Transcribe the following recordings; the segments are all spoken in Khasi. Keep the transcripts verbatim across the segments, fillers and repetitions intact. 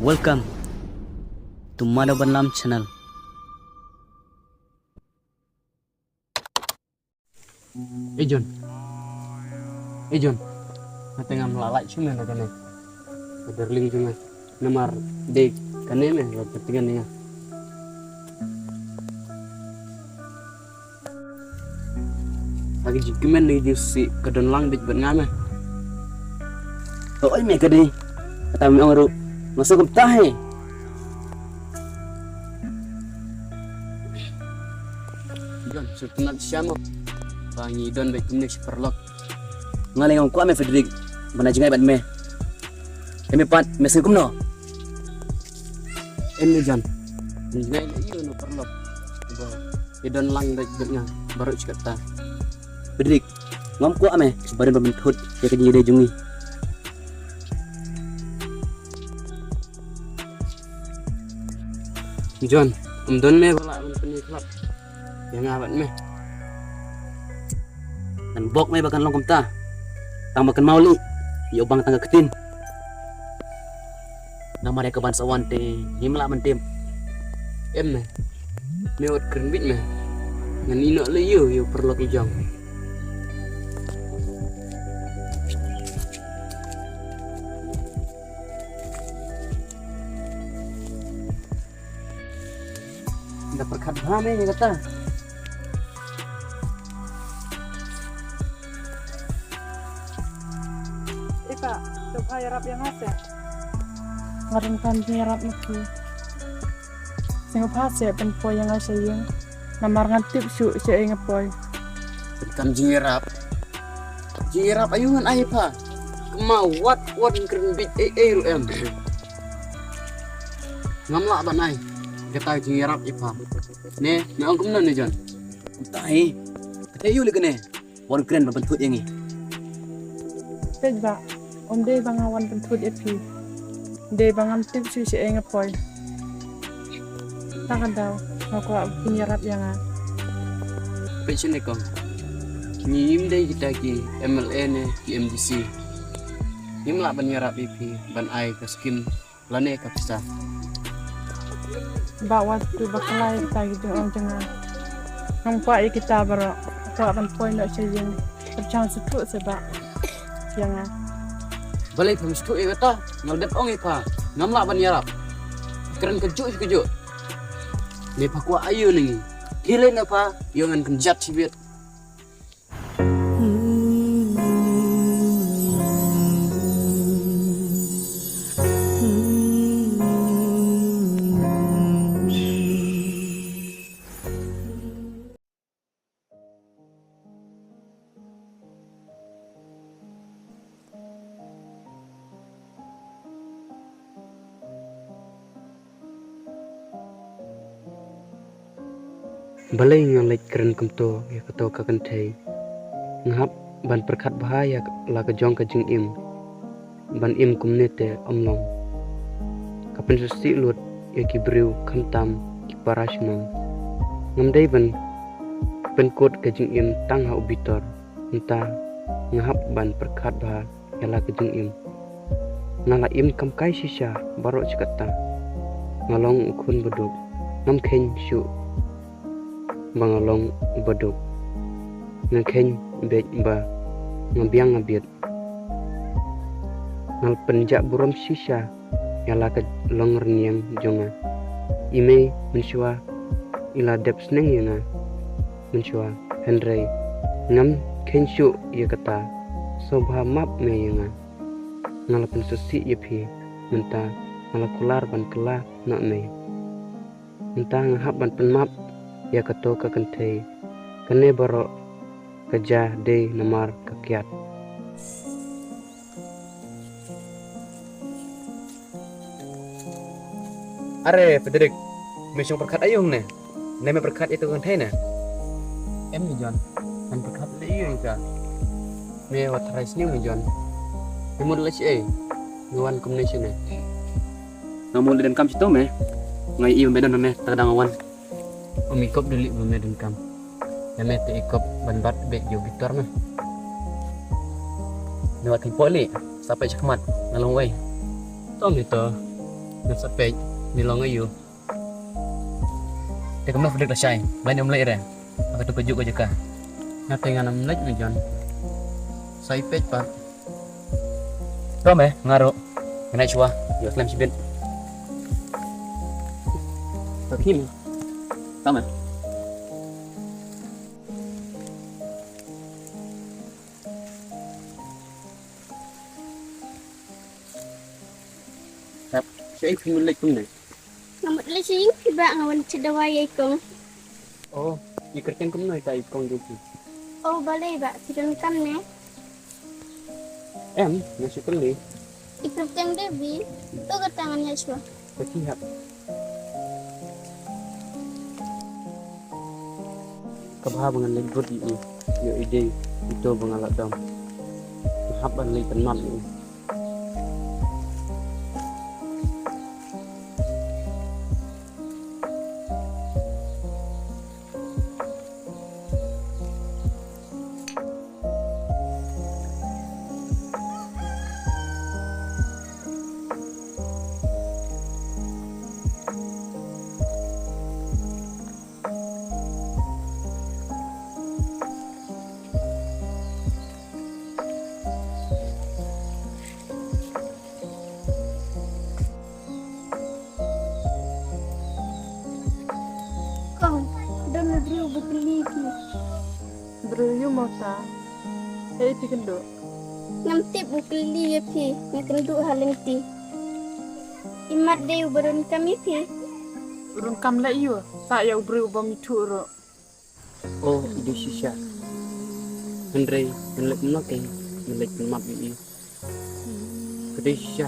Welcome to Madhav Banlam channel. Hey John. Hey John. Nga te ngam lah lait shuh me na kane. Ka darling jong nga. Namar dei kane me ba pyntian ïa nga. Ha ka jingkmen ne ka jingsngewsih ka don lang beit bad nga me. To oi me ka dei. Kata me ong ruh. Nga sngewthuh he. John, sngewtynnat shisha mo ba ngi don beit kumne shi paralok. Nga lei ngam kwah me Frederick ban ai jngai bad me. Em pat me sngew kumno? Em ne John. Jngai lei ïa u paralok ba ïa don lang beit bad nga baroh shi katta. Frederick, ngam kwah me ba don ba pynthut ïa ka jingïadei jong ngi. John, ym don me ba lah ban pynïakhlad ïa nga bad me. Ngan bok me ba kan long kumta. Tang ba kan mawli ïa u bang tang ka ktien. Namar ïa ka ban sa wan te ngim lah ban tip. Em me. Me wat kren beit me. Ngan ïeh noh lei ïa u paralok i jong. Da pyrkhat bha me ïa kata. Ipa, to pha ïarap ïa nga se. Nga donkam jingïarap na phi. Sngewbha se pynpoi ïa nga sha ïing. Namar ngan tip shuh shaei nga poi. Pyndonkam jingïarap. Jingïarap aïu ngan ai pha. Kynmaw wat wat ngan kren beit ei ei ruh em. Ngam lah ban ai kata jingïarap ïa pha. Ne, me ong kumno ne John? Kumta hi. Kata aïu lei kane? Wan kren ban pynthut ïa ngi. Peit ba, ym dei ba nga wan pynthut ïa phi. Dei ba ngam tip shuh shaei nga poi. Ta ka daw, nga kwah ba phin ïarap ïa nga. Peit shane kong. Ngi ngim dei kita ki M L A ne ki M D C. Ngim lah ban ïarap ïa phi ban ai ka skim lane ka pisa. Ba wat tu ba khlaiñ ta ki jong ong jong nga. Ngam kwah ïa kita baroh. Kwah ban poi noh sha ïing. Pyrshang sngewthuh se ba ïa nga. Balei pham sngewthuh ïa kata? Nga la dep ong ïa pha ngam lah ban ïarap. Kren kajuh kajuh. Ne pha kwah aïu na ngi? Khie leit na pha, ïoh ngan kynjat shibit. Balei nga leit kren kumto ïa kato ka kynthei? Nga hap ban pyrkhat bha ïa la ka jong ka jingim. Ban im kumne te ym long. Ka pynsngewsih lut ïa ki briew khamtam ki para shnong. Ngam dei ban pynkut ka jingim tang ha u bitor. Mynta nga hap ban pyrkhat bha ïa la ka jingim. Nga la im kam kai shisha baroh shi katta. Nga long u khun baduk. Ngam kheiñ shuh ba nga long u baduk. Nga kheiñ beit ba nga biang nga biet. Nga la pynjah burom shisha ïa la ka long rynïeng jong nga. I mei mynshuwa i la dep sneng ïa nga mynshuwa, hynrei ngam kheiñ shuh ïa kata. Sngewbha map me ïa nga. Nga la pynsngewsih ïa phi, mynta nga la kular ban kylla noh me. Mynta nga hap ban pynmap ïa kato ka kynthei. Kane baroh ka jia dei namar ka kiad. Are Frederick, me shong pyrkhat aïu hangne? Ne me pyrkhat ïa kato ka kynthei ne? Em ni John, ngan pyrkhat lei ïa ka. Me wat tharai sniew ni John. Me mut lei shaei? Me wan kumne shane. Nga mut lei donkam shito me. Nga ïohi ba me don hangne, ta ka dang nga wan. Ym i kop da lei ba me donkam. Ïa me te i kop ban bat beit ïa u bitor me. Me wat kynpoh lei, sa peit shakhmat, nga long wei. To me to. Ngam sa peit, ni long aïu. Te kumno phi dei la shai, balei ym leit re? Ha katu ka juh ka jaka. Nga te ngan ym leit ne John. Sa ïa peit pat. To me, nga ruh. Nga nai shuwa, ïa khlem shibit. Ka khim. Tama. Hap, shaei phi mut leit kumne? Nga mut leit sha ïing phi bah, nga wan thied dawai ïa i kong. Oh, i kyrteng kumno ita i kong jong phi? Oh, balei bah, phi donkam ne? Em, nga shu kylli. I kyrteng Devi, to kata ngan ïa shuwa. Phi hap. Ka bha ba ngan leit bud ïa i, ïoh i dei ito ba nga la dom. Nga hap ban leit pynmap ïa i. Kong, don u briew ba kylli phi. Briew ïu mo ta? Hei phi kynduh. Ngam tip u kylli ïa phi, nga kynduh ha lynti. I mat dei uba donkam ïa phi. U donkam leh ïu, sa ïa u briew uba mithuh ruh. O, i dei shisha. Hynrei ngan leit noh kein, ngan leit pynmap ïa i. Ka dei shisha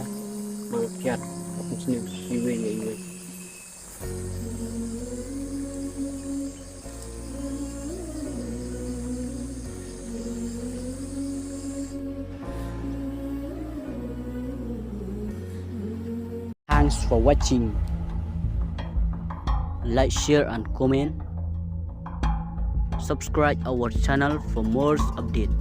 ba nga kiad, ka pynsniew iwei ïa iwei. Thanks for watching. Like, share and comment. Subscribe our channel for more update.